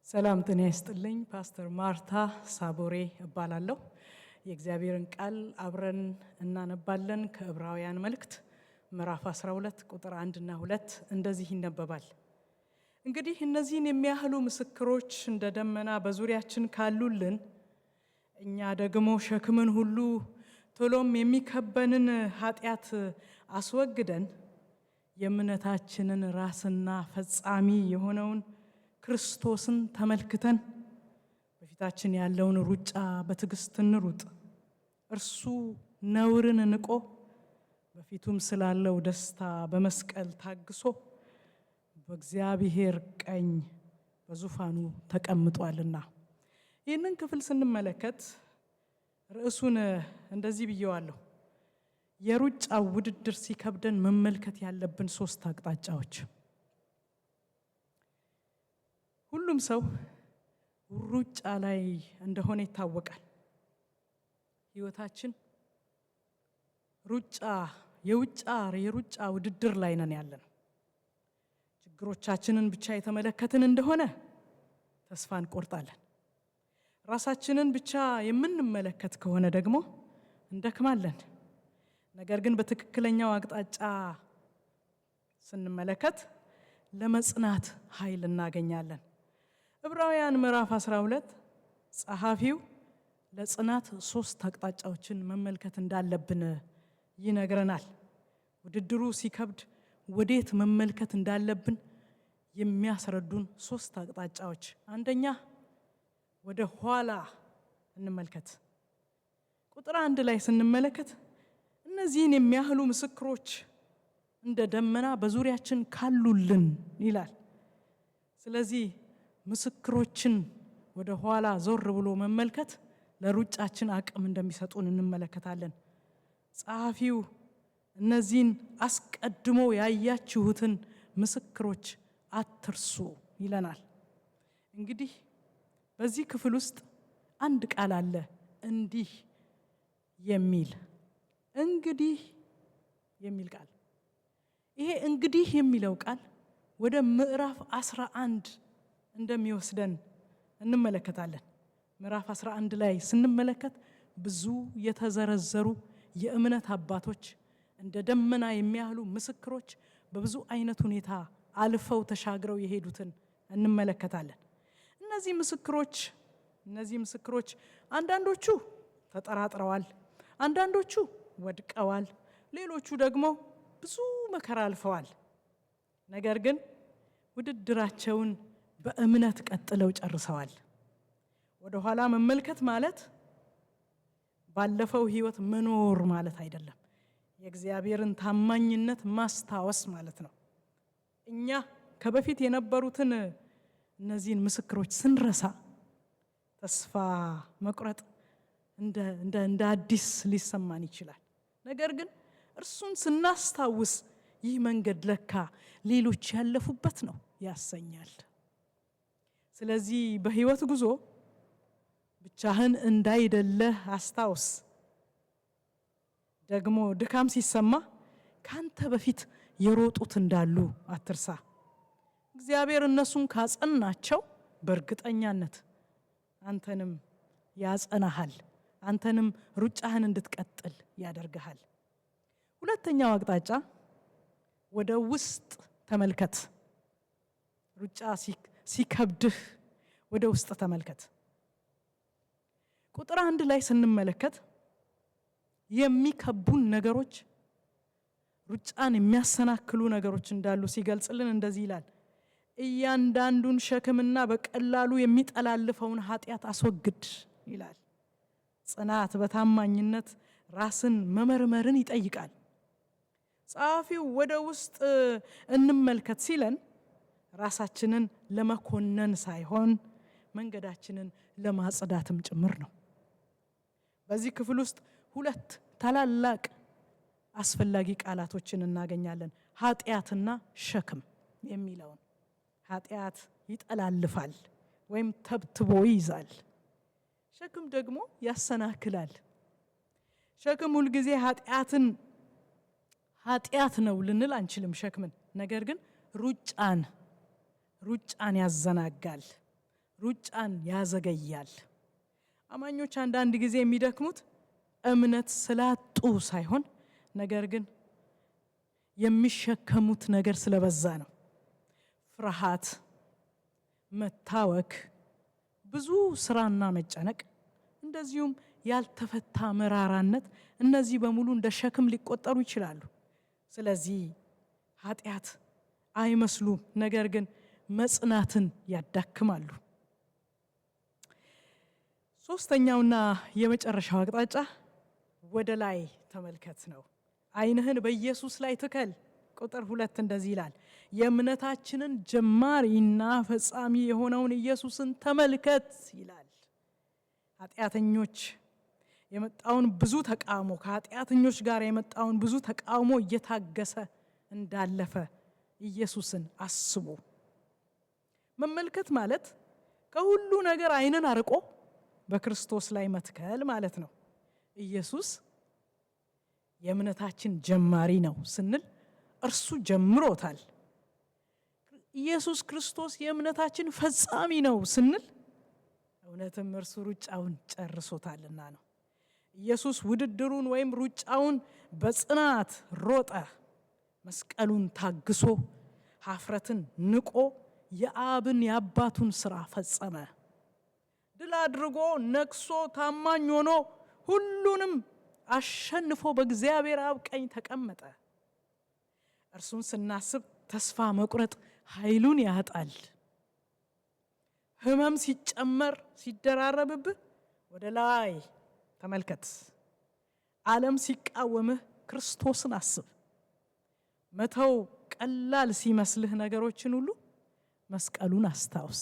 ሰላም ጤና ይስጥልኝ። ፓስተር ማርታ ሳቦሬ እባላለሁ። የእግዚአብሔርን ቃል አብረን እናነባለን። ከዕብራውያን መልእክት ምዕራፍ 12 ቁጥር 1 እና 2 እንደዚህ ይነበባል። እንግዲህ እነዚህን የሚያህሉ ምስክሮች እንደ ደመና በዙሪያችን ካሉልን፣ እኛ ደግሞ ሸክምን ሁሉ ቶሎም የሚከበንን ኃጢአት አስወግደን የእምነታችንን ራስና ፈጻሚ የሆነውን ክርስቶስን ተመልክተን በፊታችን ያለውን ሩጫ በትዕግስት እንሩጥ። እርሱ ነውርን ንቆ በፊቱም ስላለው ደስታ በመስቀል ታግሶ በእግዚአብሔር ቀኝ በዙፋኑ ተቀምጧልና። ይህንን ክፍል ስንመለከት ርዕሱን እንደዚህ ብየዋለሁ። የሩጫው ውድድር ሲከብደን መመልከት ያለብን ሶስት አቅጣጫዎች። ሁሉም ሰው ሩጫ ላይ እንደሆነ ይታወቃል። ሕይወታችን ሩጫ የውጫ የሩጫ ውድድር ላይ ነን ያለነው። ችግሮቻችንን ብቻ የተመለከትን እንደሆነ ተስፋ እንቆርጣለን። ራሳችንን ብቻ የምንመለከት ከሆነ ደግሞ እንደክማለን። ነገር ግን በትክክለኛው አቅጣጫ ስንመለከት ለመጽናት ኃይል እናገኛለን። ዕብራውያን ምዕራፍ 12 ጸሐፊው ለጽናት ሶስት አቅጣጫዎችን መመልከት እንዳለብን ይነግረናል። ውድድሩ ሲከብድ ወዴት መመልከት እንዳለብን የሚያስረዱን ሶስት አቅጣጫዎች። አንደኛ፣ ወደ ኋላ እንመልከት። ቁጥር 1 ላይ ስንመለከት እነዚህን የሚያህሉ ምስክሮች እንደ ደመና በዙሪያችን ካሉልን ይላል። ስለዚህ ምስክሮችን ወደ ኋላ ዞር ብሎ መመልከት ለሩጫችን አቅም እንደሚሰጡን እንመለከታለን። ጸሐፊው እነዚህን አስቀድሞ ያያችሁትን ምስክሮች አትርሱ ይለናል። እንግዲህ በዚህ ክፍል ውስጥ አንድ ቃል አለ፣ እንዲህ የሚል፣ እንግዲህ የሚል ቃል። ይሄ እንግዲህ የሚለው ቃል ወደ ምዕራፍ 11 እንደሚወስደን እንመለከታለን። ምዕራፍ 11 ላይ ስንመለከት ብዙ የተዘረዘሩ የእምነት አባቶች፣ እንደ ደመና የሚያህሉ ምስክሮች በብዙ አይነት ሁኔታ አልፈው ተሻግረው የሄዱትን እንመለከታለን። እነዚህ ምስክሮች አንዳንዶቹ ተጠራጥረዋል፣ አንዳንዶቹ ወድቀዋል፣ ሌሎቹ ደግሞ ብዙ መከራ አልፈዋል። ነገር ግን ውድድራቸውን በእምነት ቀጥለው ጨርሰዋል። ወደ ኋላ መመልከት ማለት ባለፈው ሕይወት መኖር ማለት አይደለም። የእግዚአብሔርን ታማኝነት ማስታወስ ማለት ነው። እኛ ከበፊት የነበሩትን እነዚህን ምስክሮች ስንረሳ ተስፋ መቁረጥ እንደ አዲስ ሊሰማን ይችላል። ነገር ግን እርሱን ስናስታውስ ይህ መንገድ ለካ ሌሎች ያለፉበት ነው ያሰኛል። ስለዚህ በሕይወት ጉዞ ብቻህን እንዳይደለህ አስታውስ። ደግሞ ድካም ሲሰማ ካንተ በፊት የሮጡት እንዳሉ አትርሳ። እግዚአብሔር እነሱን ካጸናቸው በእርግጠኛነት አንተንም ያጸናሃል፣ አንተንም ሩጫህን እንድትቀጥል ያደርግሃል። ሁለተኛው አቅጣጫ ወደ ውስጥ ተመልከት። ሩጫ ሲከብድህ ወደ ውስጥ ተመልከት። ቁጥር 1 ላይ ስንመለከት የሚከቡን ነገሮች፣ ሩጫን የሚያሰናክሉ ነገሮች እንዳሉ ሲገልጽልን እንደዚህ ይላል። እያንዳንዱን ሸክምና በቀላሉ የሚጠላልፈውን ኃጢአት አስወግድ ይላል። ጽናት በታማኝነት ራስን መመርመርን ይጠይቃል። ጸሐፊው ወደ ውስጥ እንመልከት ሲለን ራሳችንን ለመኮነን ሳይሆን መንገዳችንን ለማጽዳትም ጭምር ነው። በዚህ ክፍል ውስጥ ሁለት ታላላቅ አስፈላጊ ቃላቶችን እናገኛለን። ኃጢአትና ሸክም የሚለውን። ኃጢአት ይጠላልፋል ወይም ተብትቦ ይይዛል። ሸክም ደግሞ ያሰናክላል። ሸክም ሁልጊዜ ኃጢአትን ኃጢአት ነው ልንል አንችልም ሸክምን። ነገር ግን ሩጫን ያዘናጋል። ሩጫን ያዘገያል። አማኞች አንዳንድ ጊዜ የሚደክሙት እምነት ስላጡ ሳይሆን ነገር ግን የሚሸከሙት ነገር ስለበዛ ነው። ፍርሃት፣ መታወክ፣ ብዙ ስራና መጨነቅ፣ እንደዚሁም ያልተፈታ መራራነት፣ እነዚህ በሙሉ እንደ ሸክም ሊቆጠሩ ይችላሉ። ስለዚህ ኃጢአት አይመስሉም፣ ነገር ግን መጽናትን ያዳክማሉ። ሶስተኛውና የመጨረሻው አቅጣጫ ወደ ላይ ተመልከት ነው። ዓይንህን በኢየሱስ ላይ ትከል። ቁጥር 2 እንደዚህ ይላል፣ የእምነታችንን ጀማሪና ፈጻሚ የሆነውን ኢየሱስን ተመልከት ይላል። ኃጢአተኞች የመጣውን ብዙ ተቃውሞ፣ ከኃጢአተኞች ጋር የመጣውን ብዙ ተቃውሞ እየታገሰ እንዳለፈ ኢየሱስን አስቡ። መመልከት ማለት ከሁሉ ነገር ዓይንን አርቆ በክርስቶስ ላይ መትከል ማለት ነው። ኢየሱስ የእምነታችን ጀማሪ ነው ስንል እርሱ ጀምሮታል። ኢየሱስ ክርስቶስ የእምነታችን ፈጻሚ ነው ስንል እውነትም እርሱ ሩጫውን ጨርሶታልና ነው። ኢየሱስ ውድድሩን ወይም ሩጫውን በጽናት ሮጠ። መስቀሉን ታግሶ፣ ሀፍረትን ንቆ፣ የአብን የአባቱን ስራ ፈጸመ። ድል አድርጎ ነግሶ ታማኝ ሆኖ ሁሉንም አሸንፎ በእግዚአብሔር አብ ቀኝ ተቀመጠ። እርሱን ስናስብ ተስፋ መቁረጥ ኃይሉን ያጣል። ህመም ሲጨመር ሲደራረብብህ ወደ ላይ ተመልከት። ዓለም ሲቃወምህ ክርስቶስን አስብ። መተው ቀላል ሲመስልህ ነገሮችን ሁሉ መስቀሉን አስታውስ።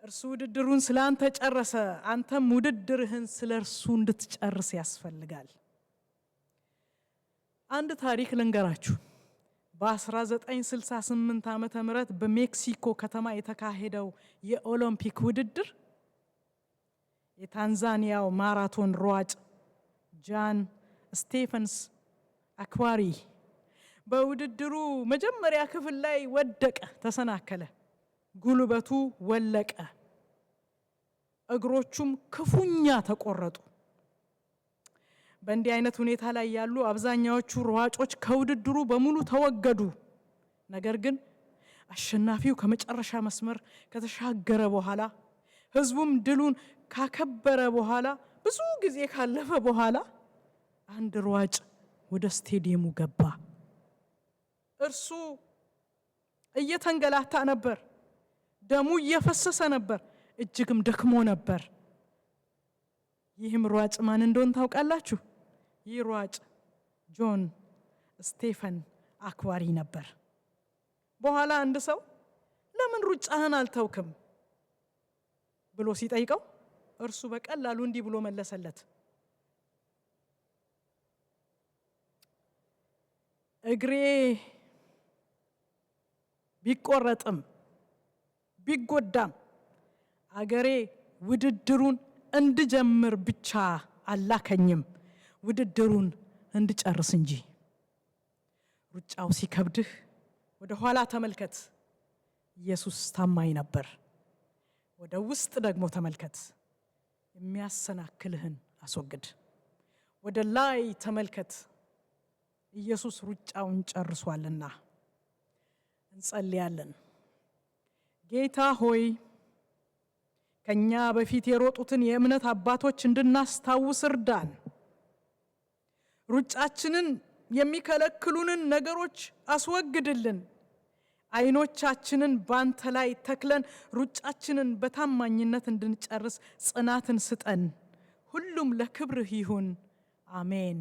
እርሱ ውድድሩን ስለ አንተ ጨረሰ። አንተም ውድድርህን ስለ እርሱ እንድትጨርስ ያስፈልጋል። አንድ ታሪክ ልንገራችሁ። በ1968 ዓመተ ምህረት በሜክሲኮ ከተማ የተካሄደው የኦሎምፒክ ውድድር የታንዛኒያው ማራቶን ሯጭ ጃን ስቴፈንስ አክዋሪ በውድድሩ መጀመሪያ ክፍል ላይ ወደቀ፣ ተሰናከለ፣ ጉልበቱ ወለቀ፣ እግሮቹም ክፉኛ ተቆረጡ። በእንዲህ አይነት ሁኔታ ላይ ያሉ አብዛኛዎቹ ሯጮች ከውድድሩ በሙሉ ተወገዱ። ነገር ግን አሸናፊው ከመጨረሻ መስመር ከተሻገረ በኋላ፣ ህዝቡም ድሉን ካከበረ በኋላ፣ ብዙ ጊዜ ካለፈ በኋላ አንድ ሯጭ ወደ ስቴዲየሙ ገባ። እርሱ እየተንገላታ ነበር። ደሙ እየፈሰሰ ነበር። እጅግም ደክሞ ነበር። ይህም ሯጭ ማን እንደሆን ታውቃላችሁ? ይህ ሯጭ ጆን ስቴፈን አክዋሪ ነበር። በኋላ አንድ ሰው "ለምን ሩጫህን አልተውክም?" ብሎ ሲጠይቀው እርሱ በቀላሉ እንዲህ ብሎ መለሰለት። "እግሬ ቢቆረጥም ቢጎዳም አገሬ ውድድሩን እንድጀምር ብቻ አላከኝም፣ ውድድሩን እንድጨርስ እንጂ።" ሩጫው ሲከብድህ ወደ ኋላ ተመልከት። ኢየሱስ ታማኝ ነበር። ወደ ውስጥ ደግሞ ተመልከት። የሚያሰናክልህን አስወግድ። ወደ ላይ ተመልከት። ኢየሱስ ሩጫውን ጨርሷልና። እንጸልያለን። ጌታ ሆይ፣ ከኛ በፊት የሮጡትን የእምነት አባቶች እንድናስታውስ እርዳን። ሩጫችንን የሚከለክሉንን ነገሮች አስወግድልን። ዓይኖቻችንን ባንተ ላይ ተክለን ሩጫችንን በታማኝነት እንድንጨርስ ጽናትን ስጠን። ሁሉም ለክብርህ ይሁን። አሜን።